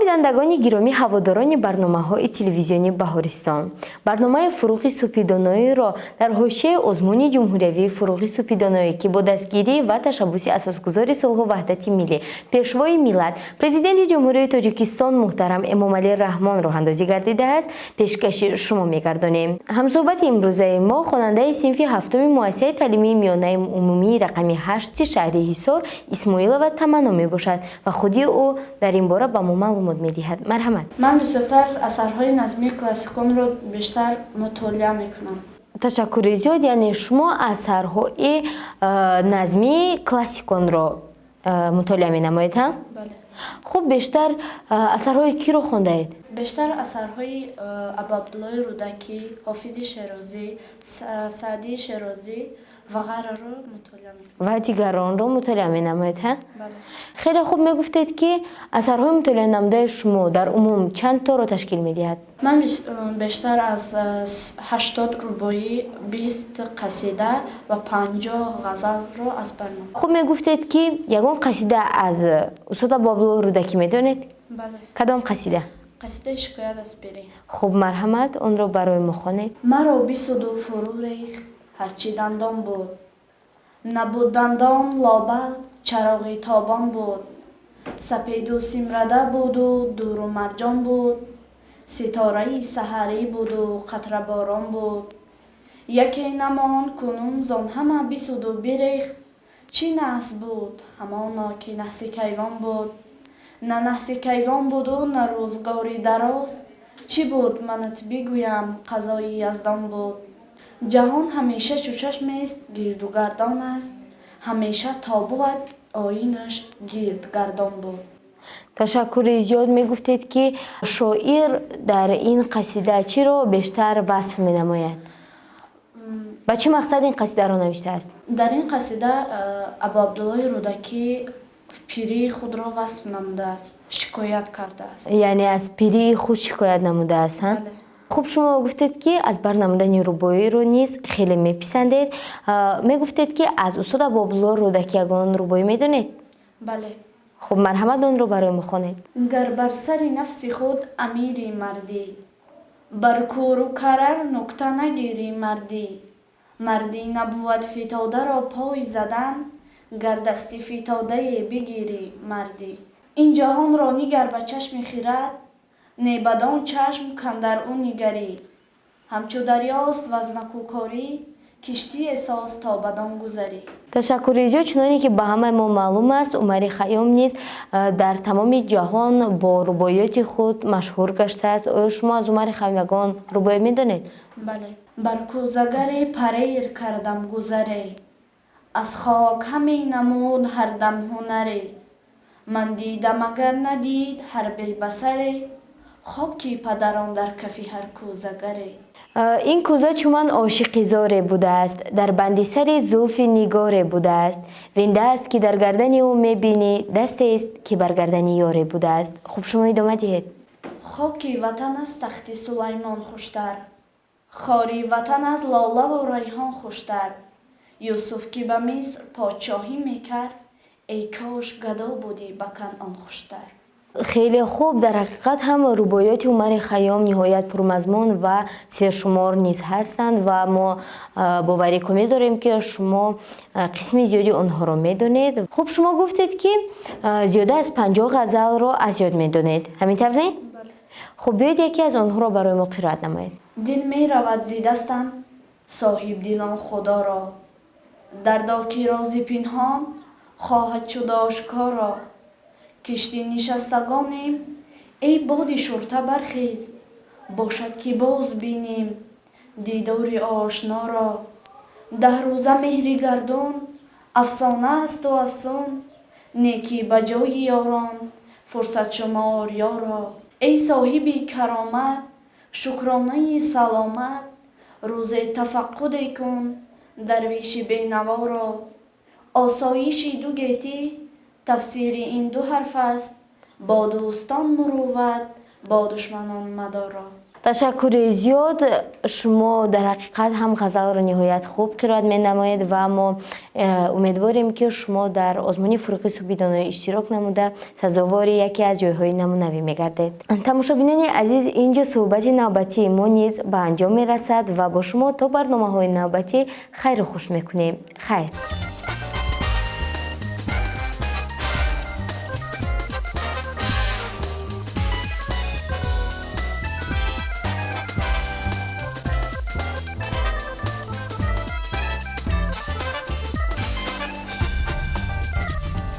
Бинандагони гиромӣ, ҳаводорони барномаҳои телевизиони Баҳористон, барномаи «Фуруғи субҳидоноиро» дар ҳошияи озмуни ҷумҳуриявии «Фуруғи субҳидоноӣ», ки бо дастгирӣ ва ташаббуси асосгузори сулҳу ваҳдати миллӣ, Пешвои миллат, Президенти Ҷумҳурии Тоҷикистон муҳтарам Эмомалӣ Раҳмон роҳандозӣ гардидааст, пешкаши шумо мегардонем. Ҳамсӯҳбати имрӯзаи мо хонандаи синфи ҳафтуми муассисаи таълимии миёнаи умумии рақами 8-и шаҳри Ҳисор Исмоилова Таманно мебошад ва худи ӯ дар ин бора ба мо маълумот медиҳад. Марҳамат. Ман бисёртар асарҳои назмии классиконро бештар мутолиа мекунам. Ташаккури зиёд. Яъне шумо асарҳои назмии классиконро мутолиа менамоед, ҳа? Бале. Хуб, бештар асарҳои киро хондаед? Бештар асарҳои Абуабдуллоҳи Рӯдакӣ, Ҳофизи Шерозӣ, Саъдии Шерозӣ ва ғайраро мутолиа мекунам. Ва дигаронро мутолиа менамоед, ҳа? Бале. Хеле хуб. Мегуфтед, ки асарҳои мутолиа намудаи шумо дар умум чанд торо ташкил медиҳад? Ман бештар аз 80 рубоӣ, 20 қасида ва 50 ғазалро аз бар намудам. Хуб, мегуфтед, ки ягон қасида аз устод Абуабдуллоҳ Рӯдакӣ медонед? Бале. Кадом қасида? Қасидаи «Шикоят аз пирӣ». Хуб, марҳамат, онро барои мо хонед. Маро бисуду фурӯ рехт ҳарчи дандон буд, набуд дандон, лобал чароғи тобон буд. Сапеду симрада буду дуру марҷон буд, ситораи саҳарӣ буду қатраборон буд. Яке намонд кунун, зон ҳама бисуду бирехт. Чӣ наҳс буд? Ҳамоно ки наҳси кайвон буд. На наҳси кайвон буду, на рӯзгори дароз. Чӣ буд, манат бигӯям: қазои яздон буд. Ҷаҳон ҳамеша чу чашмест гирду гардон аст, ҳамеша то бувад оинаш гирд гардон буд. Ташаккури зиёд. Мегуфтед, ки шоир дар ин қасида чиро бештар васф менамояд? Ба чӣ мақсад ин қасидаро навиштааст? Дар ин қасида Абуабдуллоҳи Рӯдакӣ пирии худро васф намудааст, шикоят кардааст. Яъне аз пирии худ шикоят намудааст, ҳа? Бале. Хуб, шумо гуфтед, ки аз бар намудани рубоиро низ хеле меписандед. Мегуфтед, ки аз устод Абуабдуллоҳ Рӯдакӣ ягон рубоӣ медонед? Бале. Хуб, марҳамат, онро барои мо хонед. Гар бар сари нафси худ амири мардӣ, бар кӯру карар нукта нагирӣ мардӣ. Мардӣ набувад фитодаро пой задан, гар дасти фитодае бигирӣ мардӣ. Ин ҷаҳонро нигар ба чашми хирад, не бадон чашм кандар ӯ нигарӣ. Ҳамчу дарёст ваз накӯкорӣ, киштие соз то бадон гузарӣ. Ташаккури зиёд. Чуноне ки ба ҳамаи мо маълум аст, Умари Хайём низ дар тамоми ҷаҳон бо рубоиёти худ машҳур гаштааст. Оё шумо аз Умари Хайём ягон рубоӣ медонед? Бале. Бар кӯзагаре парер кардам гузаре, аз хок ҳаме намуд ҳардам ҳунаре. Ман дидам, агар надид ҳар бебасаре, хоки падарон дар кафи ҳар кӯзагаре. Ин кӯза чуман ошиқи зоре будааст, дар банди сари зулфи нигоре будааст. Вин даст, ки дар гардани ӯ мебинӣ, дастест, ки бар гардани ёре будааст. Хуб, шумо идома диҳед. Хоки ватан аз тахти Сулаймон хуштар, хори ватан аз лолаву райҳон хуштар. Юсуф, ки ба Миср подшоҳӣ мекард, эй кош гадо будӣ ба Канъон хуштар. Хеле хуб. Дар ҳақиқат ҳам рубоиёти Умари Хайём ниҳоят пурмазмун ва сершумор низ ҳастанд ва мо боварӣ комил дорем, ки шумо қисми зиёди онҳоро медонед. Хуб, шумо гуфтед, ки зиёда аз 50 ғазалро аз ёд медонед, ҳамин тавр не? Хуб, биёед, яке аз онҳоро барои мо қироат намоед. Дил меравад зи дастам, соҳибдилон худоро, дардо ки рози пинҳон хоҳад шуд ошкоро. Кишти нишастагонем, эй боди шурта, бархез, бошад ки боз бинем дидори ошноро. 10 рӯза меҳри гардун афсона асту афсун, некӣ ба ҷои ёрон фурсатшумор ёро. Эй соҳиби каромат, шукронаи саломат, рӯзе тафаққуде кун дарвеши бенаворо. Осоиши ду гетӣ тафсири ин ду ҳарф аст: бо дӯстон мурувват, бо душманон мадоро. Ташаккури зиёд. Шумо дар ҳақиқат ҳам ғазалро ниҳоят хуб қироат менамоед ва мо умедворем, ки шумо дар озмуни Фурӯғи субҳи доноӣ иштирок намуда, сазовори яке аз ҷойҳои намунавӣ мегардед. Тамошобинони азиз, инҷо суҳбати навбатии мо низ ба анҷом мерасад ва бо шумо то барномаҳои навбатӣ хайру хуш мекунем. Хайр.